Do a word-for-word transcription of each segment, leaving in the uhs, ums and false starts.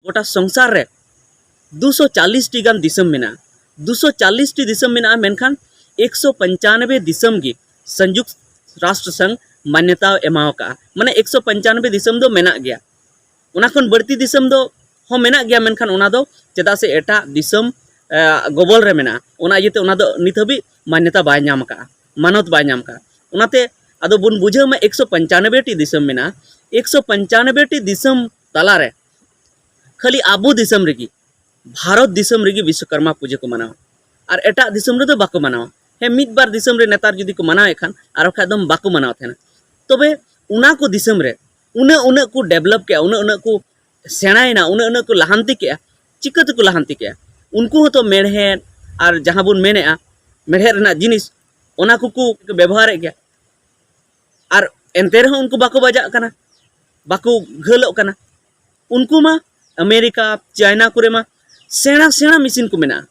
ᱜᱚᱴᱟ ᱥᱚᱝᱥᱟᱨ ᱨᱮ ᱫᱩᱥᱚ ᱪᱟᱞᱤᱥ ᱴᱤ ᱜᱟᱱ ᱫᱤᱥᱚᱢ ᱢᱮᱱᱟᱜᱼᱟ᱾ ᱫᱩᱥᱚ ᱪᱟᱞᱤᱥ ᱴᱤ ᱫᱤᱥᱚᱢ ᱢᱮᱱᱟᱜᱼᱟ, ᱢᱮᱱᱠᱷᱟᱱ ᱮᱠᱥᱚ ᱯᱚᱧᱪᱟᱱᱚᱵᱵᱳᱭ ᱫᱤᱥᱚᱢ ᱜᱮ ᱥᱚᱝᱭᱩᱠᱛ ᱨᱟᱥᱴᱨ ᱥᱚᱝᱜᱷ ᱢᱟᱱᱭᱚᱛᱟ ᱮᱢᱟᱣ ᱟᱠᱟᱫᱼᱟ᱾ ᱢᱟᱱᱮ ᱮᱠᱥᱚ ᱯᱚᱧᱪᱟᱱᱚᱵᱵᱳᱭ ᱫᱤᱥᱚᱢ ᱫᱚ ᱢᱮᱱᱟᱜ ᱜᱮᱭᱟ, ᱚᱱᱟ ᱠᱷᱚᱱ ᱵᱟᱹᱲᱛᱤ ᱫᱤᱥᱚᱢ ᱫᱚ ᱦᱚᱸ ᱢᱮᱱᱟᱜ ᱜᱮᱭᱟ, ᱢᱮᱱᱠᱷᱟᱱ ᱚᱱᱟ ᱫᱚ ᱪᱮᱫᱟᱜ ᱥᱮ ᱮᱴᱟᱜ ᱫᱤᱥᱚᱢ ᱜᱚᱵᱚᱞ ᱨᱮ ᱢᱮᱱᱟᱜᱼᱟ, ᱚᱱᱟ ᱤᱭᱟᱹᱛᱮ ᱚᱱᱟ ᱫᱚ ᱱᱤᱛ ᱦᱟᱹᱵᱤᱡ ᱢᱟᱱᱭᱚᱛᱟ ᱵᱟᱭ ᱧᱟᱢ ᱟᱠᱟᱫᱼᱟ, ᱢᱟᱱᱚᱛ ᱵᱟᱭ ᱧᱟᱢ ᱟᱠᱟᱫᱼᱟ᱾ ᱚᱱᱟᱛᱮ ᱟᱫᱚ ᱵᱚᱱ ᱵᱩᱡᱷᱟᱹᱣ ᱢᱟ, ᱮᱠᱥᱚ ᱯᱚᱧᱪᱟᱱᱚᱵᱵᱳᱭ ᱴᱤ ᱫᱤᱥᱚᱢ ᱢᱮᱱᱟᱜᱼᱟ, ᱮᱠᱥᱚ ᱯᱚᱧᱪᱟᱱᱚᱵᱵᱳᱭ ᱴᱤ ᱫᱤᱥᱚᱢ ᱛᱟᱞᱟᱨᱮ ᱠᱷᱟᱹᱞᱤ ᱟᱵᱚ ᱫᱤᱥᱚᱢ ᱨᱮᱜᱮ, ᱵᱷᱟᱨᱚᱛ ᱫᱤᱥᱚᱢ ᱨᱮᱜᱮ ᱵᱤᱥᱥᱚᱠᱚᱨᱢᱟ ᱯᱩᱡᱟᱹ ᱠᱚ ᱢᱟᱱᱟᱣᱟ, ᱟᱨ ᱮᱴᱟᱜ ᱫᱤᱥᱚᱢ ᱨᱮᱫᱚ ᱵᱟᱠᱚ ᱢᱟᱱᱟᱣᱟ᱾ ᱦᱮᱸ, ᱢᱤᱫ ᱵᱟᱨ ᱫᱤᱥᱚᱢ ᱨᱮ ᱱᱮᱛᱟᱨ ᱡᱩᱫᱤ ᱠᱚ ᱢᱟᱱᱟᱣᱮᱫ ᱠᱷᱟᱱ, ᱟᱨ ᱵᱟᱠᱷᱟᱡ ᱫᱚ ᱵᱟᱠᱚ ᱢᱟᱱᱟᱣ ᱛᱟᱦᱮᱱᱟ᱾ ᱛᱚᱵᱮ ᱚᱱᱟ ᱠᱚ ᱫᱤᱥᱚᱢ ᱨᱮ ᱩᱱᱟᱹᱜ ᱩᱱᱟᱹᱜ ᱠᱚ ᱰᱮᱵᱷᱞᱚᱯ ᱠᱮᱜᱼᱟ, ᱩᱱᱟᱹᱜ ᱩᱱᱟᱹᱜ ᱠᱚ ᱥᱮᱬᱟᱭᱮᱱᱟ, ᱩᱱᱟᱹᱜ ᱩᱱᱟᱹᱜ ᱠᱚ ᱞᱟᱦᱟᱱᱛᱤ ᱠᱮᱜᱼᱟ᱾ ᱪᱤᱠᱟᱹ ᱛᱮᱠᱚ ᱞᱟᱦᱟᱱᱛᱤ ᱠᱮᱜᱼᱟ? ᱩᱱᱠᱩ ᱦᱚᱸᱛᱚ ᱢᱮᱲᱦᱮᱫ ᱟᱨ ᱡᱟᱦᱟᱸ ᱵᱚᱱ ᱢᱮᱱᱮᱫᱼᱟ ᱢᱮᱲᱦᱮᱫ ᱨᱮᱱᱟᱜ ᱡᱤᱱᱤᱥ, ᱚᱱᱟ ᱠᱚᱠᱚ ᱵᱮᱵᱚᱦᱟᱨᱮᱫ ᱜᱮᱭᱟ᱾ ᱟᱨ ᱮᱱᱛᱮ ᱨᱮᱦᱚᱸ ᱩᱱᱠᱩ ᱵᱟᱠᱚ ᱵᱟᱡᱟᱜ ᱠᱟᱱᱟ, ᱵᱟᱠᱚ ᱜᱷᱟᱹᱞᱚᱜ ᱠᱟᱱᱟ᱾ ᱩᱱᱠᱩ ᱢᱟ ᱟᱢᱮᱨᱤᱠᱟ, ᱪᱟᱭᱱᱟ ᱠᱚᱨᱮ ᱢᱟ ᱥᱮᱬᱟ ᱥᱮᱬᱟ ᱢᱮᱥᱤᱱ ᱠᱚ ᱢᱮᱱᱟᱜᱼᱟ,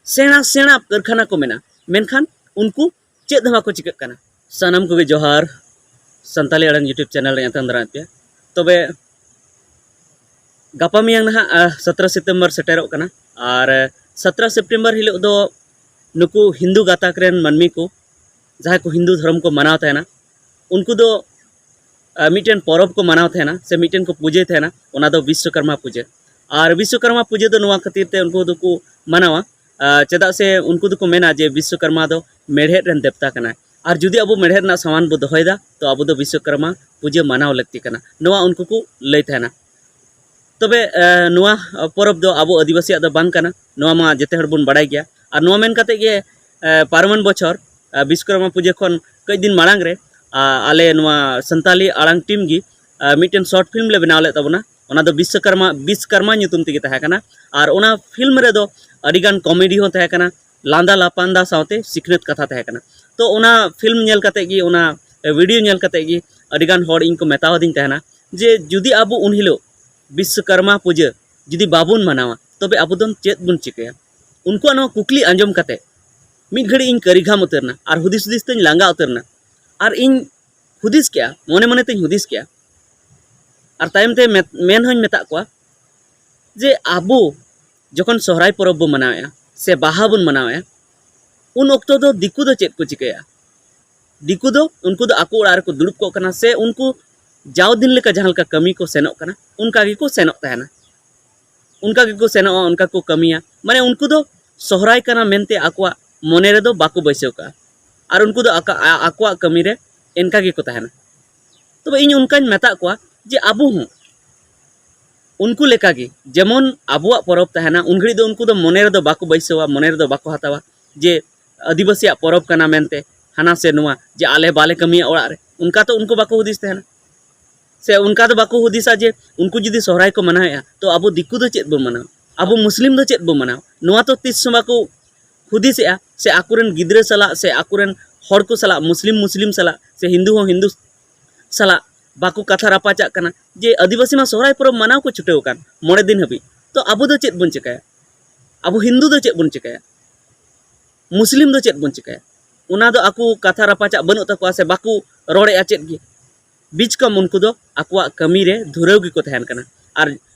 ᱥᱮᱬᱟ ᱥᱮᱬᱟ ᱠᱟᱹᱨᱠᱷᱟᱱᱟ ᱠᱚ ᱢᱮᱱᱟᱜᱼᱟ, ᱢᱮᱱᱠᱷᱟᱱ ᱩᱱᱠᱩ ᱪᱮᱫ ᱦᱚᱸ ᱵᱟᱠᱚ ᱪᱤᱠᱟᱹᱜ ᱠᱟᱱᱟ᱾ ᱥᱟᱱᱟᱢ ᱠᱚᱜᱮ ᱡᱚᱦᱟᱨ᱾ ᱥᱟᱱᱛᱟᱞᱤ ᱟᱲᱟᱝ YouTube ᱪᱮᱱᱮᱞ ᱨᱮ ᱟᱛᱟᱝ ᱫᱟᱨᱟᱢ ᱯᱮᱭᱟ᱾ ᱛᱚᱵᱮ ᱜᱟᱯᱟ ᱢᱮᱭᱟᱝ ᱱᱟᱦᱟᱜ ᱥᱚᱛᱨᱚ ᱥᱮᱯᱴᱮᱢᱵᱚᱨ ᱥᱮᱴᱮᱨᱚᱜ ᱠᱟᱱᱟ, ᱟᱨ ᱥᱚᱛᱨᱚ ᱥᱮᱯᱴᱮᱢᱵᱚᱨ ᱦᱤᱞᱳᱜ ᱫᱚ ᱱᱩᱠᱩ ᱦᱤᱱᱫᱩ ᱜᱟᱛᱟᱠ ᱨᱮᱱ ᱢᱟᱹᱱᱢᱤ ᱠᱚ, ᱡᱟᱦᱟᱸᱭ ᱠᱚ ᱦᱤᱱᱫᱩ ᱫᱷᱚᱨᱚᱢ ᱠᱚ ᱢᱟᱱᱟᱣ ᱛᱟᱦᱮᱱᱟ, ᱩᱱᱠᱩ ᱫᱚ ᱟᱨ ᱢᱤᱫᱴᱮᱱ ᱯᱚᱨᱚᱵᱽ ᱠᱚ ᱢᱟᱱᱟᱣ ᱛᱟᱦᱮᱱᱟ ᱥᱮ ᱢᱤᱫᱴᱮᱱ ᱠᱚ ᱯᱩᱡᱟᱹᱭ ᱛᱟᱦᱮᱱᱟ, ᱚᱱᱟ ᱫᱚ ᱵᱤᱥᱥᱚᱠᱚᱨᱢᱟ ᱯᱩᱡᱟᱹ᱾ ᱟᱨ ᱵᱤᱥᱥᱚᱠᱚᱨᱢᱟ ᱯᱩᱡᱟᱹ ᱫᱚ ᱱᱚᱣᱟ ᱠᱷᱟᱹᱛᱤᱨ ᱛᱮ ᱩᱱᱠᱩ ᱫᱚᱠᱚ ᱢᱟᱱᱟᱣᱟ, ᱟᱨ ᱪᱮᱫᱟᱜ ᱥᱮ ᱩᱱᱠᱩ ᱫᱚᱠᱚ ᱢᱮᱱᱟ ᱡᱮ ᱵᱤᱥᱥᱚᱠᱚᱨᱢᱟ ᱫᱚ ᱢᱮᱲᱦᱮᱫ ᱨᱮᱱ ᱫᱮᱵᱛᱟ ᱠᱟᱱᱟᱭ, ᱟᱨ ᱡᱩᱫᱤ ᱟᱵᱚ ᱢᱮᱲᱦᱮᱫ ᱨᱮᱱᱟᱜ ᱥᱟᱢᱟᱱ ᱵᱚ ᱫᱚᱦᱚᱭᱮᱫᱟ, ᱛᱚ ᱟᱵᱚ ᱫᱚ ᱵᱤᱥᱥᱚᱠᱚᱨᱢᱟ ᱯᱩᱡᱟᱹ ᱢᱟᱱᱟᱣ ᱞᱟᱹᱠᱛᱤ ᱠᱟᱱᱟ, ᱱᱚᱣᱟ ᱩᱱᱠᱩ ᱠᱚ ᱞᱟᱹᱭ ᱛᱟᱦᱮᱱᱟ᱾ ᱛᱚᱵᱮ ᱱᱚᱣᱟ ᱯᱚᱨᱚᱵᱽ ᱫᱚ ᱟᱵᱚ ᱟᱹᱫᱤᱵᱟᱹᱥᱤᱭᱟᱜ ᱫᱚ ᱵᱟᱝ ᱠᱟᱱᱟ, ᱱᱚᱣᱟ ᱢᱟ ᱡᱮᱛᱮ ᱦᱚᱲ ᱵᱚᱱ ᱵᱟᱲᱟᱭ ᱜᱮᱭᱟ᱾ ᱟᱨ ᱱᱚᱣᱟ ᱢᱮᱱ ᱠᱟᱛᱮ ᱜᱮ ᱯᱟᱨᱚᱢᱮᱱ ᱵᱚᱪᱷᱚᱨ ᱵᱤᱥᱥᱚᱠᱚᱨᱢᱟ ᱯᱩᱡᱟᱹ ᱠᱷᱚᱱ ᱠᱟᱹᱡ ᱫᱤᱱ ᱢᱟᱲᱟᱝ ᱨᱮ ᱟᱞᱮ ᱱᱚᱣᱟ ᱥᱟᱱᱛᱟᱞᱤ ᱟᱲᱟᱝ ᱴᱤᱢ ᱜᱮ ᱢᱤᱫᱴᱮᱱ ᱥᱚᱨᱴ ᱯᱷᱤᱞᱢ ᱞᱮ ᱵᱮᱱᱟᱣ ᱞᱮᱫ ᱛᱟᱵᱚᱱᱟ᱾ ᱚᱱᱟ ᱫᱚ ᱵᱤᱥᱥᱚᱠᱚᱨᱢᱟ ᱵᱤᱥᱠᱚᱨᱢᱟ ᱧᱩᱛᱩᱢ ᱛᱮᱜᱮ ᱛᱟᱦᱮᱸ ᱠᱟᱱᱟ᱾ ᱟᱨ ᱚᱱᱟ ᱯᱷᱤᱞᱢ ᱨᱮᱫᱚ ᱟᱹᱰᱤᱜᱟᱱ ᱠᱚᱢᱮᱰᱤ ᱦᱚᱸ ᱛᱟᱦᱮᱸ ᱠᱟᱱᱟ, ᱞᱟᱸᱫᱟ ᱞᱟᱯᱟᱱᱫᱟ ᱥᱟᱶᱛᱮ ᱥᱤᱠᱷᱱᱟᱹᱛ ᱠᱟᱛᱷᱟ ᱛᱟᱦᱮᱸ ᱠᱟᱱᱟ᱾ ᱛᱚ ᱚᱱᱟ ᱯᱷᱤᱞᱢ ᱧᱮᱞ ᱠᱟᱛᱮ ᱜᱮ, ᱚᱱᱟ ᱵᱷᱤᱰᱤᱭᱳ ᱧᱮᱞ ᱠᱟᱛᱮ ᱜᱮ ᱟᱹᱰᱤᱜᱟᱱ ᱦᱚᱲ ᱤᱧ ᱠᱚ ᱢᱮᱛᱟᱣᱟᱫᱤᱧ ᱛᱟᱦᱮᱱᱟ ᱡᱮ ᱡᱩᱫᱤ ᱟᱵᱚ ᱩᱱ ᱦᱤᱞᱳᱜ ᱵᱤᱥᱥᱚᱠᱚᱨᱢᱟ ᱯᱩᱡᱟᱹ ᱡᱩᱫᱤ ᱵᱟᱵᱚᱱ ᱢᱟᱱᱟᱣᱟ, ᱛᱚᱵᱮ ᱟᱵᱚ ᱫᱚ ᱪᱮᱫ ᱵᱚᱱ ᱪᱤᱠᱟᱹᱭᱟ? ᱩᱱᱠᱩᱣᱟᱜ ᱱᱚᱣᱟ ᱠᱩᱠᱞᱤ ᱟᱸᱡᱚᱢ ᱠᱟᱛᱮ ᱢᱤᱫ ᱜᱷᱟᱹᱲᱤᱡ ᱤᱧ ᱠᱟᱹᱨᱤᱜᱷᱟᱢ ᱩᱛᱟᱹᱨ ᱮᱱᱟ ᱟᱨ ᱦᱩᱫᱤᱥ ᱦᱩᱫᱤᱥ ᱛᱮᱧ ᱞᱟᱸᱜᱟ ᱩᱛᱟᱹᱨ ᱮᱱᱟ᱾ ᱟᱨ ᱤᱧ ᱦᱩᱫᱤᱥ ᱠᱮᱜᱼᱟ, ᱢᱚᱱᱮ ᱢᱚᱱᱮ ᱛᱮᱧ ᱦᱩᱫᱤᱥ ᱠᱮᱜᱼᱟ, ᱟᱨ ᱛᱟᱭᱚᱢ ᱛᱮ ᱢᱮᱛ- ᱢᱮᱱ ᱦᱚᱧ ᱢᱮᱛᱟᱜ ᱠᱚᱣᱟ ᱡᱮ ᱟᱵᱚ ᱡᱚᱠᱷᱚᱱ ᱥᱚᱦᱨᱟᱭ ᱯᱚᱨᱚᱵᱽ ᱵᱚ ᱢᱟᱱᱟᱣᱮᱫᱼᱟ ᱥᱮ ᱵᱟᱦᱟ ᱵᱚᱱ ᱢᱟᱱᱟᱣᱮᱫᱼᱟ, ᱩᱱ ᱚᱠᱛᱚ ᱫᱚ ᱫᱤᱠᱩ ᱫᱚ ᱪᱮᱫ ᱠᱚ ᱪᱤᱠᱟᱹᱭᱟ? ᱫᱤᱠᱩ ᱫᱚ, ᱩᱱᱠᱩ ᱫᱚ ᱟᱠᱚ ᱚᱲᱟᱜ ᱨᱮᱠᱚ ᱫᱩᱲᱩᱵ ᱠᱚᱜ ᱠᱟᱱᱟ, ᱥᱮ ᱩᱱᱠᱩ ᱡᱟᱣ ᱫᱤᱱ ᱞᱮᱠᱟ ᱡᱟᱦᱟᱸ ᱞᱮᱠᱟ ᱠᱟᱹᱢᱤ ᱠᱚ ᱥᱮᱱᱚᱜ ᱠᱟᱱᱟ, ᱚᱱᱠᱟ ᱜᱮᱠᱚ ᱥᱮᱱᱚᱜ ᱛᱟᱦᱮᱱᱟ᱾ ᱚᱱᱠᱟ ᱜᱮᱠᱚ ᱥᱮᱱᱚᱜᱼᱟ, ᱚᱱᱠᱟ ᱠᱚ ᱠᱟᱹᱢᱤᱭᱟ᱾ ᱢᱟᱱᱮ, ᱩᱱᱠᱩ ᱫᱚ ᱥᱚᱦᱨᱟᱭ ᱠᱟᱱᱟ ᱢᱮᱱᱛᱮ ᱟᱠᱚᱣᱟᱜ ᱢᱚᱱᱮ ᱨᱮᱫᱚ ᱵᱟᱠᱚ ᱵᱟᱹᱭᱥᱟᱹᱣ ᱠᱟᱜᱼᱟ᱾ ᱟᱨ ᱩᱱᱠᱩ ᱫᱚ ᱟᱠᱟ-, ᱟ-, ᱟᱠᱚᱣᱟᱜ ᱠᱟᱹᱢᱤ ᱨᱮ ᱮᱱᱠᱟ ᱜᱮᱠᱚ ᱛᱟᱦᱮᱱᱟ᱾ ᱛᱚᱵᱮ ᱤᱧ ᱚᱱᱠᱟᱧ ᱢᱮᱛᱟᱜ ᱠᱚᱣᱟ ᱡᱮ ᱟᱵᱚ ᱦᱚᱸ ᱩᱱᱠᱩ ᱞᱮᱠᱟᱜᱮ, ᱡᱮᱢᱚᱱ ᱟᱵᱚᱣᱟᱜ ᱯᱚᱨᱚᱵᱽ ᱛᱟᱦᱮᱱᱟ, ᱩᱱ ᱜᱷᱟᱹᱲᱤᱡ ᱫᱚ ᱩᱱᱠᱩ ᱫᱚ ᱢᱚᱱᱮ ᱨᱮᱫᱚ ᱵᱟᱠᱚ ᱵᱟᱹᱭᱥᱟᱹᱣᱟ, ᱢᱚᱱᱮ ᱨᱮᱫᱚ ᱵᱟᱠᱚ ᱦᱟᱛᱟᱣᱟ ᱡᱮ ᱟᱹᱫᱤᱵᱟᱹᱥᱤᱭᱟᱜ ᱯᱚᱨᱚᱵᱽ ᱠᱟᱱᱟ ᱢᱮᱱᱛᱮ, ᱦᱟᱱᱟ ᱥᱮ ᱱᱚᱣᱟ, ᱡᱮ ᱟᱞᱮ ᱵᱟᱞᱮ ᱠᱟᱹᱢᱤᱭᱟ ᱚᱲᱟᱜ ᱨᱮ, ᱚᱱᱠᱟ ᱛᱚ ᱩᱱᱠᱩ ᱵᱟᱠᱚ ᱦᱩᱫᱤᱥ ᱛᱟᱦᱮᱱᱟ᱾ ᱥᱮ ᱚᱱᱠᱟ ᱫᱚ ᱵᱟᱠᱚ ᱦᱩᱫᱤᱥᱟ ᱡᱮ ᱩᱱᱠᱩ ᱡᱩᱫᱤ ᱥᱚᱦᱨᱟᱭ ᱠᱚ ᱢᱟᱱᱟᱣᱮᱫᱼᱟ, ᱛᱚ ᱟᱵᱚ ᱫᱤᱠᱩ ᱫᱚ ᱪᱮᱫ ᱵᱚ ᱢᱟᱱᱟᱣᱟ, ᱟᱵᱚ ᱢᱩᱥᱞᱤᱢ ᱫᱚ ᱪᱮᱫ ᱵᱚ ᱢᱟᱱᱟᱣᱟ, ᱱᱚᱣᱟ ᱛᱚ ᱛᱤᱥ ᱦᱚᱸ ᱵᱟᱠᱚ ᱦᱩᱫᱤᱥᱮᱜᱼᱟ᱾ ᱥᱮ ᱟᱠᱚᱨᱮᱱ ᱜᱤᱫᱽᱨᱟᱹ ᱥᱟᱞᱟᱜ, ᱥᱮ ᱟᱠᱚᱨᱮᱱ ᱦᱚᱲ ᱠᱚ ᱥᱟᱞᱟᱜ, ᱢᱩᱥᱞᱤᱢ ᱢᱩᱥᱞᱤᱢ ᱥᱟᱞᱟᱜ, ᱥᱮ ᱦᱤᱱᱫᱩ ᱦᱚᱸ ᱦᱤᱱᱫᱩ ᱥᱟᱞᱟᱜ ᱵᱟᱠᱚ ᱠᱟᱛᱷᱟ ᱨᱟᱯᱟᱪᱟᱜ ᱠᱟᱱᱟ ᱡᱮ ᱟᱹᱫᱤᱵᱟᱹᱥᱤ ᱢᱟ ᱥᱚᱦᱨᱟᱭ ᱯᱚᱨᱚᱵᱽ ᱢᱟᱱᱟᱣ ᱠᱚ ᱪᱷᱩᱴᱟᱹᱣ ᱟᱠᱟᱱ ᱢᱚᱬᱮ ᱫᱤᱱ ᱦᱟᱹᱵᱤᱡ᱾ ᱛᱚ ᱟᱵᱚ ᱫᱚ ᱪᱮᱫ ᱵᱚᱱ ᱪᱤᱠᱟᱹᱭᱟ? ᱟᱵᱚ ᱦᱤᱱᱫᱩ ᱫᱚ ᱪᱮᱫ ᱵᱚᱱ ᱪᱤᱠᱟᱹᱭᱟ? ᱢᱩᱥᱞᱤᱢ ᱫᱚ ᱪᱮᱫ ᱵᱚᱱ ᱪᱤᱠᱟᱹᱭᱟ? ᱚᱱᱟ ᱫᱚ ᱟᱠᱚ ᱠᱟᱛᱷᱟ ᱨᱟᱯᱟᱪᱟᱜ ᱵᱟᱹᱱᱩᱜ ᱛᱟᱠᱚᱣᱟ, ᱥᱮ ᱵᱟᱠᱚ ᱨᱚᱲᱮᱜᱼᱟ ᱪᱮᱫ ᱜᱮ᱾ ᱵᱤᱪᱠᱚᱢ ᱩᱱᱠᱩ ᱫᱚ ᱟᱠᱚᱣᱟᱜ ᱠᱟᱹᱢᱤ ᱨᱮ ᱫᱷᱩᱨᱟᱹᱣ ᱜᱮᱠᱚ ᱛᱟᱦᱮᱱ ᱠᱟᱱᱟ᱾ ᱟᱨ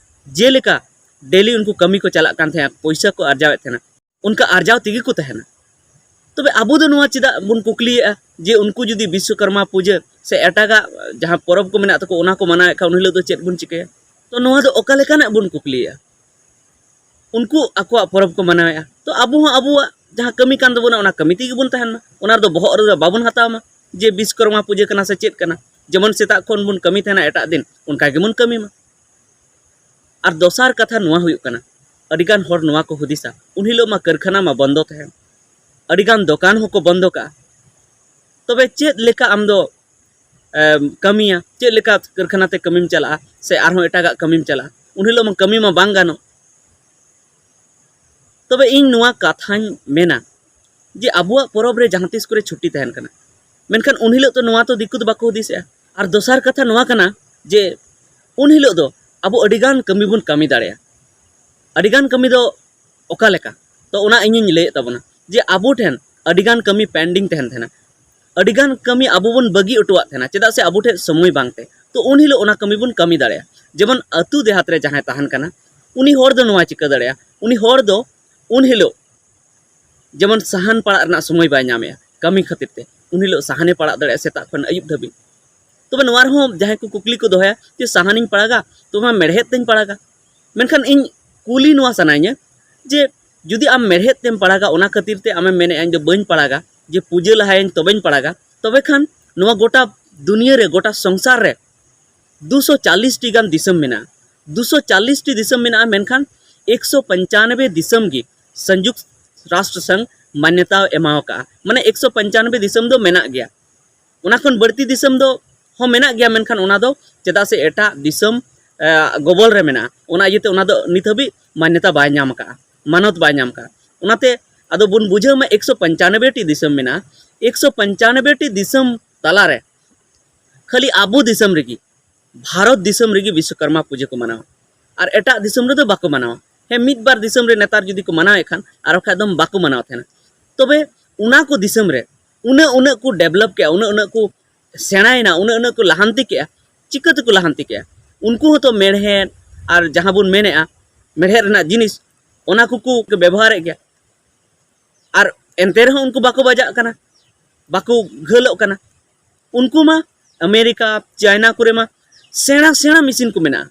ᱡᱮᱞᱮᱠᱟ ᱰᱮᱞᱤ ᱩᱱᱠᱩ ᱠᱟᱹᱢᱤ ᱠᱚ ᱪᱟᱞᱟᱜ ᱠᱟᱱ ᱛᱟᱦᱮᱸᱫ, ᱯᱚᱭᱥᱟ ᱠᱚ ᱟᱨᱡᱟᱣᱮᱫ ᱛᱟᱦᱮᱱᱟ, ᱚᱱᱠᱟ ᱟᱨᱡᱟᱣ ᱛᱮᱜᱮ ᱠᱚ ᱛᱟᱦᱮᱱᱟ᱾ ᱛᱚᱵᱮ ᱟᱵᱚ ᱫᱚ ᱱᱚᱣᱟ ᱪᱮᱫᱟᱜ ᱵᱚᱱ ᱠᱩᱠᱞᱤᱭᱮᱫᱼᱟ ᱡᱮ ᱩᱱᱠᱩ ᱡᱩᱫᱤ ᱵᱤᱥᱥᱚᱠᱚᱨᱢᱟ ᱯᱩᱡᱟᱹ ᱥᱮ ᱮᱴᱟᱜᱟᱜ ᱡᱟᱦᱟᱸ ᱯᱚᱨᱚᱵᱽ ᱠᱚ ᱢᱮᱱᱟᱜ ᱛᱟᱠᱚ, ᱚᱱᱟ ᱠᱚ ᱢᱟᱱᱟᱣᱮᱫ ᱠᱷᱟᱱ, ᱩᱱ ᱦᱤᱞᱳᱜ ᱫᱚ ᱪᱮᱫ ᱵᱚᱱ ᱪᱤᱠᱟᱹᱭᱟ? ᱛᱚ ᱱᱚᱣᱟ ᱫᱚ ᱚᱠᱟ ᱞᱮᱠᱟᱱᱟᱜ ᱵᱚᱱ ᱠᱩᱠᱞᱤᱭᱮᱫᱼᱟ? ᱩᱱᱠᱩ ᱟᱠᱚᱣᱟᱜ ᱯᱚᱨᱚᱵᱽ ᱠᱚ ᱢᱟᱱᱟᱣᱮᱫᱼᱟ, ᱛᱚ ᱟᱵᱚ ᱦᱚᱸ ᱟᱵᱚᱣᱟᱜ ᱡᱟᱦᱟᱸ ᱠᱟᱹᱢᱤ ᱠᱟᱱ ᱛᱟᱵᱚᱱᱟ, ᱚᱱᱟ ᱠᱟᱹᱢᱤ ᱛᱮᱜᱮ ᱵᱚᱱ ᱛᱟᱦᱮᱱ ᱢᱟ᱾ ᱚᱱᱟ ᱨᱮᱫᱚ ᱵᱚᱦᱚᱜ ᱨᱮᱫᱚ ᱵᱟᱵᱚᱱ ᱦᱟᱛᱟᱣ ᱢᱟ ᱡᱮ ᱵᱤᱥᱠᱚᱨᱢᱟ ᱯᱩᱡᱟᱹ ᱠᱟᱱᱟ ᱥᱮ ᱪᱮᱫ ᱠᱟᱱᱟ᱾ ᱡᱮᱢᱚᱱ ᱥᱮᱛᱟᱜ ᱠᱷᱚᱱ ᱵᱚᱱ ᱠᱟᱹᱢᱤ ᱛᱟᱦᱮᱱᱟ ᱮᱴᱟᱜ ᱫᱤᱱ, ᱚᱱᱠᱟ ᱜᱮᱵᱚᱱ ᱠᱟᱹᱢᱤ ᱢᱟ᱾ ᱟᱨ ᱫᱚᱥᱟᱨ ᱠᱟᱛᱷᱟ ᱱᱚᱣᱟ ᱦᱩᱭᱩᱜ ᱠᱟᱱᱟ, ᱟᱹᱰᱤᱜᱟᱱ ᱦᱚᱲ ᱱᱚᱣᱟ ᱠᱚ ᱦᱩᱫᱤᱥᱟ, ᱩᱱ ᱦᱤᱞᱳᱜ ᱢᱟ ᱠᱟᱹᱨᱠᱷᱟᱱᱟ ᱢᱟ ᱵᱚᱱᱫᱚ ᱛᱟᱦᱮᱱ, ᱟᱹᱰᱤᱜᱟᱱ ᱫᱚᱠᱟᱱ ᱦᱚᱸᱠᱚ ᱵᱚᱱᱫᱚ ᱠᱟᱜᱼᱟ᱾ ᱛᱚᱵᱮ ᱪᱮᱫ ᱞᱮᱠᱟ ᱟᱢ ᱫᱚ, ᱮᱢ, ᱠᱟᱹᱢᱤᱭᱟ, ᱪᱮᱫ ᱞᱮᱠᱟ ᱠᱟᱹᱨᱠᱷᱟᱱᱟ ᱛᱮ ᱠᱟᱹᱢᱤᱢ ᱪᱟᱞᱟᱜᱼᱟ ᱥᱮ ᱟᱨᱦᱚᱸ ᱮᱴᱟᱜᱟᱜ ᱠᱟᱹᱢᱤᱢ ᱪᱟᱞᱟᱜᱼᱟ? ᱩᱱ ᱦᱤᱞᱳᱜ ᱢᱟ ᱠᱟᱹᱢᱤ ᱢᱟ ᱵᱟᱝ ᱜᱟᱱᱚᱜ᱾ ᱛᱚᱵᱮ ᱤᱧ ᱱᱚᱣᱟ ᱠᱟᱛᱷᱟᱧ ᱢᱮᱱᱟ ᱡᱮ ᱟᱵᱚᱣᱟᱜ ᱯᱚᱨᱚᱵᱽ ᱨᱮ ᱡᱟᱦᱟᱸ ᱛᱤᱥ ᱠᱚᱨᱮ ᱪᱷᱩᱴᱤ ᱛᱟᱦᱮᱱ ᱠᱟᱱᱟ, ᱢᱮᱱᱠᱷᱟᱱ ᱩᱱ ᱦᱤᱞᱳᱜ ᱛᱚ ᱱᱚᱣᱟ ᱛᱚ ᱫᱤᱠᱩ ᱫᱚ ᱵᱟᱠᱚ ᱦᱩᱫᱤᱥᱮᱜᱼᱟ᱾ ᱟᱨ ᱫᱚᱥᱟᱨ ᱠᱟᱛᱷᱟ ᱱᱚᱣᱟ ᱠᱟᱱᱟ ᱡᱮ ᱩᱱ ᱦᱤᱞᱳᱜ ᱫᱚ ᱟᱵᱚ ᱟᱹᱰᱤᱜᱟᱱ ᱠᱟᱹᱢᱤ ᱵᱚᱱ ᱠᱟᱹᱢᱤ ᱫᱟᱲᱮᱭᱟᱜᱼᱟ᱾ ᱟᱹᱰᱤᱜᱟᱱ ᱠᱟᱹᱢᱤ ᱫᱚ ᱚᱠᱟ ᱞᱮᱠᱟ? ᱛᱚ ᱚᱱᱟ ᱤᱧᱤᱧ ᱞᱟᱹᱭᱮᱫ ᱛᱟᱵᱚᱱᱟ ᱡᱮ ᱟᱵᱚ ᱴᱷᱮᱱ ᱟᱹᱰᱤᱜᱟᱱ ᱠᱟᱹᱢᱤ pending ᱛᱟᱦᱮᱱ ᱛᱟᱦᱮᱱᱟ, ᱟᱹᱰᱤᱜᱟᱱ ᱠᱟᱹᱢᱤ ᱟᱵᱚ ᱵᱚᱱ ᱵᱟᱹᱜᱤ ᱦᱚᱴᱚᱣᱟᱜ ᱛᱟᱦᱮᱱᱟ, ᱪᱮᱫᱟᱜ ᱥᱮ ᱟᱵᱚ ᱴᱷᱮᱱ ᱥᱚᱢᱚᱭ ᱵᱟᱝᱛᱮ᱾ ᱛᱚ ᱩᱱ ᱦᱤᱞᱳᱜ ᱚᱱᱟ ᱠᱟᱹᱢᱤ ᱵᱚᱱ ᱠᱟᱹᱢᱤ ᱫᱟᱲᱮᱭᱟᱜᱼᱟ᱾ ᱡᱮᱢᱚᱱ ᱟᱹᱛᱩ ᱫᱮᱦᱟᱛ ᱨᱮ ᱡᱟᱦᱟᱸᱭ ᱛᱟᱦᱮᱱ ᱠᱟᱱᱟ, ᱩᱱᱤ ᱦᱚᱲ ᱫᱚ ᱱᱚᱣᱟ ᱪᱤᱠᱟᱹ ᱫᱟᱲᱮᱭᱟᱜᱼᱟ? ᱩᱱᱤ ᱦᱚᱲ ᱫᱚ ᱩᱱ ᱦᱤᱞᱳᱜ ᱡᱮᱢᱚᱱ ᱥᱟᱦᱟᱱ ᱯᱟᱲᱟᱜ ᱨᱮᱱᱟᱜ ᱥᱚᱢᱚᱭ ᱵᱟᱭ ᱧᱟᱢᱮᱜᱼᱟ ᱠᱟᱹᱢᱤ ᱠᱷᱟᱹᱛᱤᱨ ᱛᱮ, ᱩᱱ ᱦᱤᱞᱳᱜ ᱥᱟᱦᱟᱱᱮ ᱯᱟᱲᱟᱜ ᱫᱟᱲᱮᱭᱟᱜᱼᱟ ᱥᱮᱛᱟᱜ ᱠᱷᱚᱱ ᱟᱹᱭᱩᱵ ᱫᱷᱟᱹᱵᱤᱡ᱾ ᱛᱚᱵᱮ ᱱᱚᱣᱟ ᱨᱮᱦᱚᱸ ᱡᱟᱦᱟᱸᱭ ᱠᱚ ᱠᱩᱠᱞᱤ ᱠᱚ ᱫᱚᱦᱚᱭᱟ ᱡᱮ ᱥᱟᱦᱟᱱᱤᱧ ᱯᱟᱲᱟᱜᱟ, ᱛᱚᱵᱮ ᱢᱟ ᱢᱮᱲᱦᱮᱫ ᱛᱮᱧ ᱯᱟᱲᱟᱜᱟ᱾ ᱢᱮᱱᱠᱷᱟᱱ ᱤᱧ ᱠᱩᱞᱤ ᱱᱚᱣᱟ ᱥᱟᱱᱟᱧᱟ ᱡᱮ ᱡᱩᱫᱤ ᱟᱢ ᱢᱮᱲᱦᱮᱫ ᱛᱮᱢ ᱯᱟᱲᱟᱜᱟ, ᱚᱱᱟ ᱠᱷᱟᱹᱛᱤᱨ ᱛᱮ ᱟᱢᱮᱢ ᱢᱮᱱᱮᱫᱼᱟ ᱤᱧ ᱫᱚ ᱵᱟᱹᱧ ᱯᱟᱲᱟᱜᱟ, ᱡᱮ ᱯᱩᱡᱟᱹ ᱞᱟᱦᱟᱭᱟᱹᱧ ᱛᱚᱵᱮᱧ ᱯᱟᱲᱟᱜᱟ, ᱛᱚᱵᱮ ᱠᱷᱟᱱ ᱱᱚᱣᱟ ᱜᱚᱴᱟ ᱫᱩᱱᱤᱭᱟᱹ ᱨᱮ, ᱜᱚᱴᱟ ᱥᱚᱝᱥᱟᱨ ᱨᱮ ᱫᱩᱥᱚ ᱪᱟᱞᱤᱥ ᱴᱤ ᱜᱟᱱ ᱫᱤᱥᱚᱢ ᱢᱮᱱᱟᱜᱼᱟ᱾ ᱫᱩᱥᱚ ᱪᱟᱞᱤᱥ ᱴᱤ ᱫᱤᱥᱚᱢ ᱢᱮᱱᱟᱜᱼᱟ, ᱢᱮᱱᱠᱷᱟᱱ ᱮᱠᱥᱚ ᱯᱚᱧᱪᱟᱱᱚᱵᱵᱳᱭ ᱫᱤᱥᱚᱢ ᱜᱮ ᱥᱚᱝᱡᱩᱠᱛ ᱨᱟᱥᱴᱨ ᱥᱚᱝᱜᱷ ᱢᱟᱱᱭᱚᱛᱟ ᱮᱢᱟᱣ ᱟᱠᱟᱫᱼᱟ᱾ ᱢᱟᱱᱮ ᱮᱠᱥᱚ ᱯᱚᱧᱪᱟᱱᱚᱵᱵᱳᱭ ᱫᱤᱥᱚᱢ ᱫᱚ ᱢᱮᱱᱟᱜ ᱜᱮᱭᱟ᱾ ᱚᱱᱟ ᱠᱷᱚᱱ ᱵᱟᱹᱲᱛᱤ ᱫᱤᱥᱚᱢ ᱫᱚ ᱦᱚᱸ ᱢᱮᱱᱟᱜ ᱜᱮᱭᱟ, ᱢᱮᱱᱠᱷᱟᱱ ᱚᱱᱟ ᱫᱚ ᱪᱮᱫᱟᱜ ᱥᱮ ᱮᱴᱟᱜ ᱫᱤᱥᱚᱢ, ᱮ, ᱜᱚᱵᱚᱞ ᱨᱮ ᱢᱮᱱᱟᱜᱼᱟ, ᱚᱱᱟ ᱤᱭᱟᱹᱛᱮ ᱚᱱᱟ ᱫᱚ ᱱᱤᱛ ᱦᱟᱹᱵᱤᱡ ᱢᱟᱱᱭᱚᱛᱟ ᱵᱟᱭ ᱧᱟᱢ ᱟᱠᱟᱫᱼᱟ, ᱢᱟᱱᱚᱛ ᱵᱟᱭ ᱧᱟᱢ ᱟᱠᱟᱫᱼᱟ᱾ ᱚᱱᱟᱛᱮ ᱟᱫᱚ ᱵᱚᱱ ᱵᱩᱡᱷᱟᱹᱣ ᱢᱟ, ᱮᱠᱥᱚ ᱯᱚᱧᱪᱟᱱᱚᱵᱵᱳᱭ ᱴᱤ ᱫᱤᱥᱚᱢ ᱢᱮᱱᱟᱜᱼᱟ, ᱮᱠᱥᱚ ᱯᱚᱧᱪᱟᱱᱚᱵᱵᱳᱭ ᱴᱤ ᱫᱤᱥᱚᱢ ᱛᱟᱞᱟᱨᱮ ᱠᱷᱟᱹᱞᱤ ᱟᱵᱚ ᱫᱤᱥᱚᱢ ᱨᱮᱜᱮ, ᱵᱷᱟᱨᱚᱛ ᱫᱤᱥᱚᱢ ᱨᱮᱜᱮ ᱵᱤᱥᱥᱚᱠᱚᱨᱢᱟ ᱯᱩᱡᱟᱹ ᱠᱚ ᱢᱟᱱᱟᱣᱟ, ᱟᱨ ᱮᱴᱟᱜ ᱫᱤᱥᱚᱢ ᱨᱮᱫᱚ ᱵᱟᱠᱚ ᱢᱟᱱᱟᱣᱟ᱾ ᱦᱮᱸ, ᱢᱤᱫ ᱵᱟᱨ ᱫᱤᱥᱚᱢ ᱨᱮ ᱱᱮᱛᱟᱨ ᱡᱩᱫᱤ ᱠᱚ ᱢᱟᱱᱟᱣᱮᱫ ᱠᱷᱟᱱ, ᱟᱨ ᱵᱟᱠᱷᱟᱡ ᱫᱚ ᱵᱟᱠᱚ ᱢᱟᱱᱟᱣ ᱛᱟᱦᱮᱱᱟ᱾ ᱛᱚᱵᱮ ᱚᱱᱟ ᱠᱚ ᱫᱤᱥᱚᱢ ᱨᱮ ᱩᱱᱟᱹᱜ, ᱩᱱᱟᱹᱜ ᱠᱚ ᱰᱮᱵᱷᱞᱚᱯ ᱠᱮᱜᱼᱟ, ᱩᱱᱟᱹᱜ, ᱩᱱᱟᱹᱜ ᱠᱚ ᱥᱮᱬᱟᱭᱮᱱᱟ, ᱩᱱᱟᱹᱜ, ᱩᱱᱟᱹᱜ ᱠᱚ ᱞᱟᱦᱟᱱᱛᱤ ᱠᱮᱜᱼᱟ᱾ ᱪᱤᱠᱟᱹ ᱛᱮᱠᱚ ᱞᱟᱦᱟᱱᱛᱤ ᱠᱮᱜᱼᱟ? ᱩᱱᱠᱩ ᱦᱚᱸᱛᱚ ᱢᱮᱲᱦᱮᱫ ᱟᱨ ᱡᱟᱦᱟᱸ ᱵᱚᱱ ᱢᱮᱱᱮᱜᱼᱟ, ᱢᱮᱲᱦᱮᱫ ᱨᱮᱱᱟᱜ ᱡᱤᱱᱤᱥ, ᱚᱱᱟ ᱠᱚᱠᱚ ᱵᱮᱵᱚᱦᱟᱨᱮᱫ ᱜᱮᱭᱟ᱾ ᱟᱨ ᱮᱱᱛᱮ ᱨᱮᱦᱚᱸ ᱩᱱᱠᱩ ᱵᱟᱠᱚ ᱵᱟᱡᱟᱜ ᱠᱟᱱᱟ, ᱵᱟᱠᱚ ᱜᱷᱟᱹᱞᱚᱜ ᱠᱟᱱᱟ᱾ ᱩᱱᱠᱩ ᱢᱟ ᱟᱢᱮᱨᱤᱠᱟ, ᱪᱟᱭᱱᱟ ᱠᱚᱨᱮ ᱢᱟ ᱥᱮᱬᱟ ᱥᱮᱬᱟ ᱢᱮᱥᱤᱱ ᱠᱚ ᱢᱮᱱᱟᱜᱼᱟ,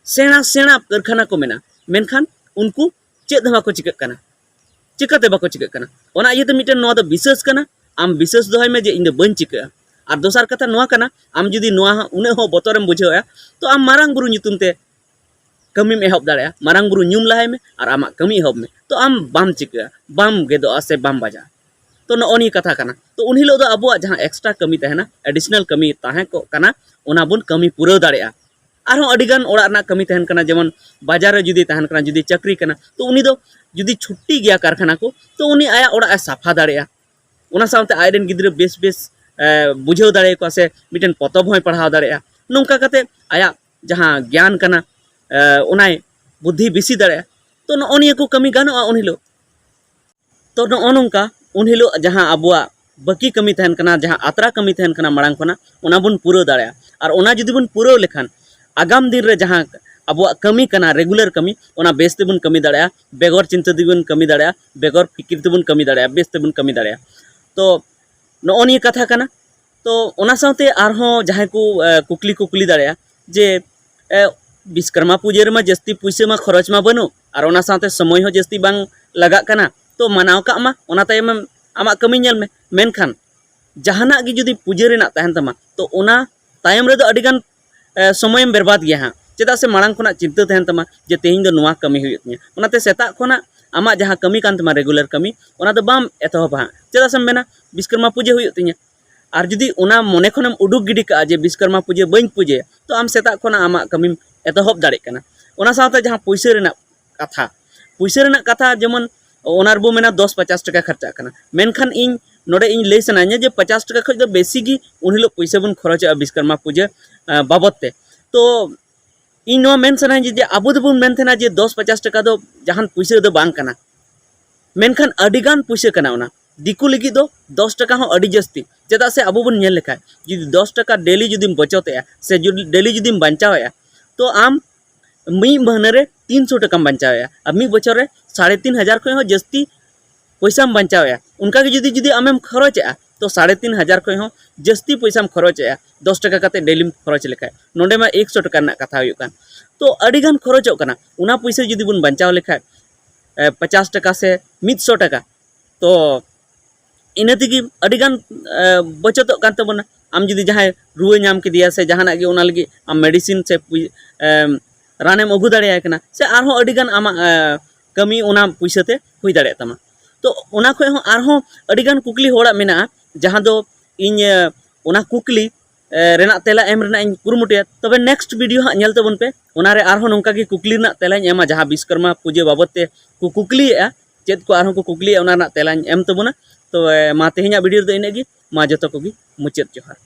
ᱥᱮᱬᱟ ᱥᱮᱬᱟ ᱠᱟᱹᱨᱠᱷᱟᱱᱟ ᱠᱚ ᱢᱮᱱᱟᱜᱼᱟ, ᱢᱮᱱᱠᱷᱟᱱ ᱩᱱᱠᱩ ᱪᱮᱫ ᱦᱚᱸ ᱵᱟᱠᱚ ᱪᱤᱠᱟᱹᱜ ᱠᱟᱱᱟ᱾ ᱪᱤᱠᱟᱹᱛᱮ ᱵᱟᱠᱚ ᱪᱤᱠᱟᱹᱜ ᱠᱟᱱᱟ? ᱚᱱᱟ ᱤᱭᱟᱹᱛᱮ ᱢᱤᱫᱴᱮᱱ ᱱᱚᱣᱟ ᱫᱚ ᱵᱤᱥᱟᱹᱥ ᱠᱟᱱᱟ, ᱟᱢ ᱵᱤᱥᱟᱹᱥ ᱫᱚᱦᱚᱭ ᱢᱮ ᱡᱮ ᱤᱧ ᱫᱚ ᱵᱟᱹᱧ ᱪᱤᱠᱟᱹᱜᱼᱟ᱾ ᱟᱨ ᱫᱚᱥᱟᱨ ᱠᱟᱛᱷᱟ ᱱᱚᱣᱟ ᱠᱟᱱᱟ, ᱟᱢ ᱡᱩᱫᱤ ᱱᱚᱣᱟ ᱩᱱᱟᱹᱜ ᱦᱚᱸ ᱵᱚᱛᱚᱨᱮᱢ ᱵᱩᱡᱷᱟᱹᱣᱮᱫᱼᱟ, ᱛᱚ ᱟᱢ ᱢᱟᱨᱟᱝ ᱵᱩᱨᱩ ᱧᱩᱛᱩᱢ ᱛᱮ ᱠᱟᱹᱢᱤᱢ ᱮᱦᱚᱵ ᱫᱟᱲᱮᱭᱟᱜᱼᱟ᱾ ᱢᱟᱨᱟᱝ ᱵᱩᱨᱩ ᱧᱩᱢ ᱞᱟᱦᱟᱭ ᱢᱮ ᱟᱨ ᱟᱢᱟᱜ ᱠᱟᱹᱢᱤ ᱮᱦᱚᱵ ᱢᱮ᱾ ᱛᱚ ᱟᱢ ᱵᱟᱢ ᱪᱤᱠᱟᱹᱜᱼᱟ, ᱵᱟᱢ ᱜᱮᱫᱚᱜᱼᱟ ᱥᱮ ᱵᱟᱢ ᱵᱟᱡᱟᱜᱼᱟ᱾ ᱛᱚ ᱱᱚᱜᱼᱚ ᱱᱤᱭᱟᱹ ᱠᱟᱛᱷᱟ ᱠᱟᱱᱟ᱾ ᱛᱚ ᱩᱱ ᱦᱤᱞᱳᱜ ᱫᱚ ᱟᱵᱚᱣᱟᱜ ᱡᱟᱦᱟᱸ ᱮᱠᱥᱴᱨᱟ ᱠᱟᱹᱢᱤ ᱛᱟᱦᱮᱱᱟ, ᱮᱰᱤᱥᱚᱱᱟᱞ ᱠᱟᱹᱢᱤ ᱛᱟᱦᱮᱸ ᱠᱚᱜ ᱠᱟᱱᱟ, ᱚᱱᱟ ᱵᱚᱱ ᱠᱟᱹᱢᱤ ᱯᱩᱨᱟᱹᱣ ᱫᱟᱲᱮᱭᱟᱜᱼᱟ᱾ ᱟᱨᱦᱚᱸ ᱟᱹᱰᱤᱜᱟᱱ ᱚᱲᱟᱜ ᱨᱮᱱᱟᱜ ᱠᱟᱹᱢᱤ ᱛᱟᱦᱮᱱ ᱠᱟᱱᱟ, ᱡᱮᱢᱚᱱ ᱵᱟᱡᱟᱨ ᱨᱮ ᱡᱩᱫᱤ ᱛᱟᱦᱮᱱ ᱠᱟᱱᱟ, ᱡᱩᱫᱤ ᱪᱟᱹᱠᱨᱤ ᱠᱟᱱᱟ, ᱛᱚ ᱩᱱᱤ ᱫᱚ ᱡᱩᱫᱤ ᱪᱷᱩᱴᱤ ᱜᱮᱭᱟ ᱠᱟᱨᱠᱷᱟᱱᱟ ᱠᱚ, ᱛᱚ ᱩᱱᱤ ᱟᱭᱟᱜ ᱚᱲᱟᱜ ᱮ ᱥᱟᱯᱷᱟ ᱫᱟᱲᱮᱭᱟᱜᱼᱟ᱾ ᱚᱱᱟ ᱥᱟᱶᱛᱮ ᱟᱡᱨᱮᱱ ᱜᱤᱫᱽᱨᱟᱹ ᱵᱮᱥ ᱵᱮᱥ, ᱮ, ᱵᱩᱡᱷᱟᱹᱣ ᱫᱟᱲᱮᱭᱟᱠᱚᱣᱟ ᱥᱮ ᱢᱤᱫᱴᱮᱱ ᱯᱚᱛᱚᱵ ᱦᱚᱸᱭ ᱯᱟᱲᱦᱟᱣ ᱫᱟᱲᱮᱭᱟᱜᱼᱟ᱾ ᱱᱚᱝᱠᱟ ᱠᱟᱛᱮ ᱟᱭᱟᱜ ᱡᱟᱦᱟᱸ ᱜᱮᱭᱟᱱ ᱠᱟᱱᱟ, ᱮ, ᱚᱱᱟᱭ ᱵᱩᱫᱽᱫᱷᱤ ᱵᱮᱥᱤ ᱫᱟᱲᱮᱭᱟᱜᱼᱟ᱾ ᱛᱚ ᱱᱚᱜᱼᱚ ᱱᱤᱭᱟᱹ ᱠᱚ ᱠᱟᱹᱢᱤ ᱜᱟᱱᱚᱜᱼᱟ ᱩᱱ ᱦᱤᱞᱳᱜ᱾ ᱛᱚ ᱱᱚᱜᱼᱚ ᱱᱚᱝᱠᱟ ᱩᱱ ᱦᱤᱞᱳᱜ ᱡᱟᱦᱟᱸ ᱟᱵᱚᱣᱟᱜ ᱵᱟᱹᱠᱤ ᱠᱟᱹᱢᱤ ᱛᱟᱦᱮᱱ ᱠᱟᱱᱟ, ᱡᱟᱦᱟᱸ ᱟᱛᱨᱟ ᱠᱟᱹᱢᱤ ᱛᱟᱦᱮᱱ ᱠᱟᱱᱟ ᱢᱟᱲᱟᱝ ᱠᱷᱚᱱᱟᱜ, ᱚᱱᱟ ᱵᱚᱱ ᱯᱩᱨᱟᱹᱣ ᱫᱟᱲᱮᱭᱟᱜᱼᱟ᱾ ᱟᱨ ᱚᱱᱟ ᱡᱩᱫᱤ ᱵᱚᱱ ᱯᱩᱨᱟᱹᱣ ᱞᱮᱠᱷᱟᱱ ᱟᱜᱟᱢ ᱫᱤᱱ ᱨᱮ ᱡᱟᱦᱟᱸ ᱟᱵᱚᱣᱟᱜ ᱠᱟᱹᱢᱤ ᱠᱟᱱᱟ, ᱨᱮᱜᱩᱞᱟᱨ ᱠᱟᱹᱢᱤ, ᱚᱱᱟ ᱵᱮᱥ ᱛᱮᱵᱚᱱ ᱠᱟᱹᱢᱤ ᱫᱟᱲᱮᱭᱟᱜᱼᱟ, ᱵᱮᱜᱚᱨ ᱪᱤᱱᱛᱟᱹ ᱛᱮᱵᱚᱱ ᱠᱟᱹᱢᱤ ᱫᱟᱲᱮᱭᱟᱜᱼᱟ, ᱵᱮᱜᱚᱨ ᱯᱷᱤᱠᱤᱨ ᱛᱮᱵᱚᱱ ᱠᱟᱹᱢᱤ ᱫᱟᱲᱮᱭᱟᱜᱼᱟ, ᱵᱮᱥ ᱛᱮᱵᱚᱱ ᱠᱟᱹᱢᱤ ᱫᱟᱲᱮᱭᱟᱜᱼᱟ᱾ ᱛᱚ ᱱᱚᱜᱼᱚ ᱱᱤᱭᱟᱹ ᱠᱟᱛᱷᱟ ᱠᱟᱱᱟ᱾ ᱛᱚ ᱚᱱᱟ ᱥᱟᱶᱛᱮ ᱟᱨᱦᱚᱸ ᱡᱟᱦᱟᱸᱭ ᱠᱚ ᱠᱩᱠᱞᱤ ᱠᱚ ᱠᱩᱞᱤ ᱫᱟᱲᱮᱭᱟᱜᱼᱟ ᱡᱮ ᱵᱤᱥᱠᱚᱨᱢᱟ ᱯᱩᱡᱟᱹ ᱨᱮᱢᱟ ᱡᱟᱹᱥᱛᱤ ᱯᱩᱭᱥᱟᱹ ᱢᱟ ᱠᱷᱚᱨᱚᱪ ᱢᱟ ᱵᱟᱹᱱᱩᱜ, ᱟᱨ ᱚᱱᱟ ᱥᱟᱶᱛᱮ ᱥᱚᱢᱚᱭ ᱦᱚᱸ ᱡᱟᱹᱥᱛᱤ ᱵᱟᱝ ᱞᱟᱜᱟᱜ ᱠᱟᱱᱟ, ᱛᱚ ᱢᱟᱱᱟᱣ ᱠᱟᱜ ᱢᱟ, ᱚᱱᱟ ᱛᱟᱭᱚᱢ ᱟᱢᱟᱜ ᱠᱟᱹᱢᱤ ᱧᱮᱞ ᱢᱮ᱾ ᱢᱮᱱᱠᱷᱟᱱ ᱡᱟᱦᱟᱱᱟᱜ ᱜᱮ ᱡᱩᱫᱤ ᱯᱩᱡᱟᱹ ᱨᱮᱱᱟᱜ ᱛᱟᱦᱮᱱ ᱛᱟᱢᱟ, ᱛᱚ ᱚᱱᱟ ᱛᱟᱭᱚᱢ ᱨᱮᱫᱚ ᱟᱹᱰᱤᱜᱟᱱ ᱥᱚᱢᱚᱭᱮᱢ ᱵᱮᱨᱵᱟᱫ ᱜᱮᱭᱟ ᱦᱟᱸᱜ᱾ ᱪᱮᱫᱟᱜ ᱥᱮ ᱢᱟᱲᱟᱝ ᱠᱷᱚᱱᱟᱜ ᱪᱤᱱᱛᱟᱹ ᱛᱟᱦᱮᱱ ᱛᱟᱢᱟ ᱡᱮ ᱛᱮᱦᱮᱧ ᱫᱚ ᱱᱚᱣᱟ ᱠᱟᱹᱢᱤ ᱦᱩᱭᱩᱜ ᱛᱤᱧᱟᱹ, ᱚᱱᱟᱛᱮ ᱥᱮᱛᱟᱜ ᱠᱷᱚᱱᱟᱜ ᱟᱢᱟᱜ ᱡᱟᱦᱟᱸ ᱠᱟᱹᱢᱤ ᱠᱟᱱ ᱛᱟᱢᱟ ᱨᱮᱜᱩᱞᱟᱨ ᱠᱟᱹᱢᱤ, ᱚᱱᱟ ᱫᱚ ᱵᱟᱢ ᱮᱛᱚᱦᱚᱵᱟ ᱦᱟᱸᱜ᱾ ᱪᱮᱫᱟᱜ ᱥᱮᱢ ᱢᱮᱱᱟ ᱵᱤᱥᱠᱚᱨᱢᱟ ᱯᱩᱡᱟᱹ ᱦᱩᱭᱩᱜ ᱛᱤᱧᱟᱹ, ᱟᱨ ᱡᱩᱫᱤ ᱚᱱᱟ ᱢᱚᱱᱮ ᱠᱷᱚᱱᱮᱢ ᱩᱰᱩᱠ ᱜᱤᱰᱤ ᱠᱟᱜᱼᱟ ᱡᱮ ᱵᱤᱥᱠᱚᱨᱢᱟ ᱯᱩᱡᱟᱹ ᱵᱟᱹᱧ ᱯᱩᱡᱟᱹᱭᱟ, ᱛᱚ ᱟᱢ ᱥᱮᱛᱟᱜ ᱠᱷᱚᱱᱟᱜ ᱟᱢᱟᱜ ᱠᱟᱹᱢᱤᱢ ᱮᱛᱚᱦᱚᱵ ᱫᱟᱲᱮᱭᱟᱜ ᱠᱟᱱᱟ᱾ ᱚᱱᱟ ᱥᱟᱶᱛᱮ ᱡᱟᱦᱟᱸ ᱯᱩᱭᱥᱟᱹ ᱨᱮᱱᱟᱜ ᱠᱟᱛᱷᱟ, ᱯᱩᱭᱥᱟᱹ ᱨᱮᱱᱟᱜ ᱠᱟᱛᱷᱟ ᱡᱮᱢᱚᱱ ᱚᱱᱟ ᱨᱮᱵᱚ ᱢᱮᱱᱟ ᱫᱚᱥ ᱯᱚᱪᱟᱥ ᱴᱟᱠᱟ ᱠᱷᱚᱨᱪᱟᱜ ᱠᱟᱱᱟ, ᱢᱮᱱᱠᱷᱟᱱ ᱤᱧ ᱱᱚᱰᱮ ᱤᱧ ᱞᱟᱹᱭ ᱥᱟᱱᱟᱧᱟ ᱡᱮ ᱯᱚᱪᱟᱥ ᱴᱟᱠᱟ ᱠᱷᱚᱱ ᱫᱚ ᱵᱮᱥᱤ ᱜᱮ ᱩᱱ ᱦᱤᱞᱳᱜ ᱯᱩᱭᱥᱟᱹ ᱵᱚᱱ ᱠᱷᱚᱨᱚᱪᱚᱜᱼᱟ ᱵᱤᱥᱠᱚᱨᱢᱟ ᱯᱩᱡᱟᱹ ᱵᱟᱵᱚᱫ ᱛᱮ᱾ ᱛᱚ ᱤᱧ ᱱᱚᱣᱟ ᱢᱮᱱ ᱥᱟᱱᱟᱧᱟ ᱡᱮ ᱟᱵᱚ ᱫᱚᱵᱚᱱ ᱢᱮᱱ ᱛᱟᱦᱮᱱᱟ ᱡᱮ ᱫᱚᱥ ᱯᱚᱪᱟᱥ ᱴᱟᱠᱟ ᱫᱚ ᱡᱟᱦᱟᱱ ᱯᱩᱭᱥᱟᱹ ᱫᱚ ᱵᱟᱝ ᱠᱟᱱᱟ, ᱢᱮᱱᱠᱷᱟᱱ ᱟᱹᱰᱤᱜᱟᱱ ᱯᱩᱭᱥᱟᱹ ᱠᱟᱱᱟ ᱚᱱᱟ᱾ ᱫᱤᱠᱩ ᱞᱟᱹᱜᱤᱫ ᱫᱚ ᱫᱚᱥ ᱴᱟᱠᱟ ᱦᱚᱸ ᱟᱹᱰᱤ ᱡᱟᱹᱥᱛᱤ᱾ ᱪᱮᱫᱟᱜ ᱥᱮ ᱟᱵᱚ ᱵᱚᱱ ᱧᱮᱞ ᱞᱮᱠᱷᱟᱱ, ᱡᱩᱫᱤ ᱫᱚᱥ ᱴᱟᱠᱟ ᱰᱮᱞᱤ ᱡᱩᱫᱤᱢ ᱵᱚᱪᱚᱛᱮᱜᱼᱟ ᱥᱮ ᱰᱮᱞᱤ ᱡᱩᱫᱤᱢ ᱵᱟᱧᱪᱟᱣᱮᱜᱼᱟ, ᱛᱚ ᱟᱢ ᱢᱤᱫ ᱢᱟᱹᱦᱱᱟᱹ ᱨᱮ ᱛᱤᱱᱥᱚ ᱴᱟᱠᱟᱢ ᱵᱟᱧᱪᱟᱣᱮᱜᱼᱟ, ᱟᱨ ᱢᱤᱫ ᱵᱚᱪᱷᱚᱨ ᱨᱮ ᱥᱟᱲᱮ ᱛᱤᱱ ᱦᱟᱡᱟᱨ ᱠᱷᱚᱱ ᱦᱚᱸ ᱡᱟᱹᱥᱛᱤ ᱯᱚᱭᱥᱟᱢ ᱵᱟᱧᱪᱟᱣᱮᱜᱼᱟ᱾ ᱚᱱᱠᱟᱜᱮ ᱡᱩᱫᱤ ᱡᱩᱫᱤ ᱟᱢᱮᱢ ᱠᱷᱚᱨᱚᱪᱮᱜᱼᱟ, ᱛᱚ ᱥᱟᱲᱮ ᱛᱤᱱ ᱦᱟᱡᱟᱨ ᱠᱷᱚᱱ ᱦᱚᱸ ᱡᱟᱹᱥᱛᱤ ᱯᱚᱭᱥᱟᱢ ᱠᱷᱚᱨᱚᱪᱮᱜᱼᱟ ᱫᱚᱥ ᱴᱟᱠᱟ ᱠᱟᱛᱮ ᱰᱮᱞᱤᱢ ᱠᱷᱚᱨᱚᱪ ᱞᱮᱠᱷᱟᱡ᱾ ᱱᱚᱰᱮ ᱢᱟ ᱮᱠᱥᱚ ᱴᱟᱠᱟ ᱨᱮᱱᱟᱜ ᱠᱟᱛᱷᱟ ᱦᱩᱭᱩᱜ ᱠᱟᱱ᱾ ᱛᱚ ᱟᱹᱰᱤᱜᱟᱱ ᱠᱷᱚᱨᱚᱪᱚᱜ ᱠᱟᱱᱟ᱾ ᱚᱱᱟ ᱯᱩᱭᱥᱟᱹ ᱡᱩᱫᱤ ᱵᱚᱱ ᱵᱟᱧᱪᱟᱣ ᱞᱮᱠᱷᱟᱡ ᱯᱚᱪᱟᱥ ᱴᱟᱠᱟ ᱥᱮ ᱢᱤᱫ ᱥᱚ ᱴᱟᱠᱟ, ᱛᱚ ᱤᱱᱟᱹ ᱛᱮᱜᱮ ᱟᱹᱰᱤᱜᱟᱱ ᱵᱚᱪᱚᱛᱚᱜ ᱠᱟᱱ ᱛᱟᱵᱚᱱᱟ᱾ ᱟᱢ ᱡᱩᱫᱤ ᱡᱟᱦᱟᱸᱭ ᱨᱩᱣᱟᱹ ᱧᱟᱢ ᱠᱮᱫᱮᱭᱟ ᱥᱮ ᱡᱟᱦᱟᱱᱟᱜ ᱜᱮ, ᱚᱱᱟ ᱞᱟᱹᱜᱤᱫ ᱟᱢ ᱢᱮᱰᱤᱥᱤᱱ ᱥᱮ ᱨᱟᱱᱮᱢ ᱟᱹᱜᱩ ᱫᱟᱲᱮᱭᱟᱭ ᱠᱟᱱᱟ, ᱥᱮ ᱟᱨᱦᱚᱸ ᱟᱹᱰᱤᱜᱟᱱ ᱟᱢᱟᱜ ᱠᱟᱹᱢᱤ ᱚᱱᱟ ᱯᱩᱭᱥᱟᱹ ᱛᱮ ᱦᱩᱭ ᱫᱟᱲᱮᱭᱟᱜ ᱛᱟᱢᱟ᱾ ᱛᱚ ᱚᱱᱟ ᱠᱷᱚᱱ ᱦᱚᱸ ᱟᱨᱦᱚᱸ ᱟᱹᱰᱤᱜᱟᱱ ᱠᱩᱠᱞᱤ ᱦᱚᱲᱟᱜ ᱢᱮᱱᱟᱜᱼᱟ, ᱡᱟᱦᱟᱸ ᱫᱚ ᱤᱧ ᱚᱱᱟ ᱠᱩᱠᱞᱤ ᱨᱮᱱᱟᱜ ᱛᱮᱞᱟ ᱮᱢ ᱨᱮᱱᱟᱜ ᱤᱧ ᱠᱩᱨᱩᱢᱩᱴᱩᱭᱟ᱾ ᱛᱚᱵᱮ ᱱᱮᱠᱥᱴ ᱵᱷᱤᱰᱤᱭᱳ ᱦᱟᱸᱜ ᱧᱮᱞ ᱛᱟᱵᱚᱱ ᱯᱮ, ᱚᱱᱟᱨᱮ ᱟᱨᱦᱚᱸ ᱱᱚᱝᱠᱟ ᱜᱮ ᱠᱩᱠᱞᱤ ᱨᱮᱱᱟᱜ ᱛᱮᱞᱟᱧ ᱮᱢᱟ, ᱡᱟᱦᱟᱸ ᱵᱤᱥᱠᱚᱨᱢᱟ ᱯᱩᱡᱟᱹ ᱵᱟᱵᱚᱫ ᱛᱮ ᱠᱚ ᱠᱩᱠᱞᱤᱭᱮᱫᱼᱟ, ᱪᱮᱫ ᱠᱚ ᱟᱨᱦᱚᱸ ᱠᱚ ᱠᱩᱠᱞᱤᱭᱮᱫᱼᱟ, ᱚᱱᱟ ᱨᱮᱱᱟᱜ ᱛᱮᱞᱟᱧ ᱮᱢ ᱛᱟᱵᱚᱱᱟ᱾ ᱛᱚᱵᱮ ᱢᱟ ᱛᱮᱦᱮᱧᱟᱜ ᱵᱷᱤᱰᱤᱭᱳ ᱨᱮᱫᱚ ᱤᱱᱟᱹᱜ ᱜᱮ᱾ ᱢᱟ ᱡᱚᱛᱚ ᱠᱚᱜᱮ ᱢᱩᱪᱟᱹᱫ ᱡᱚᱦᱟᱨ᱾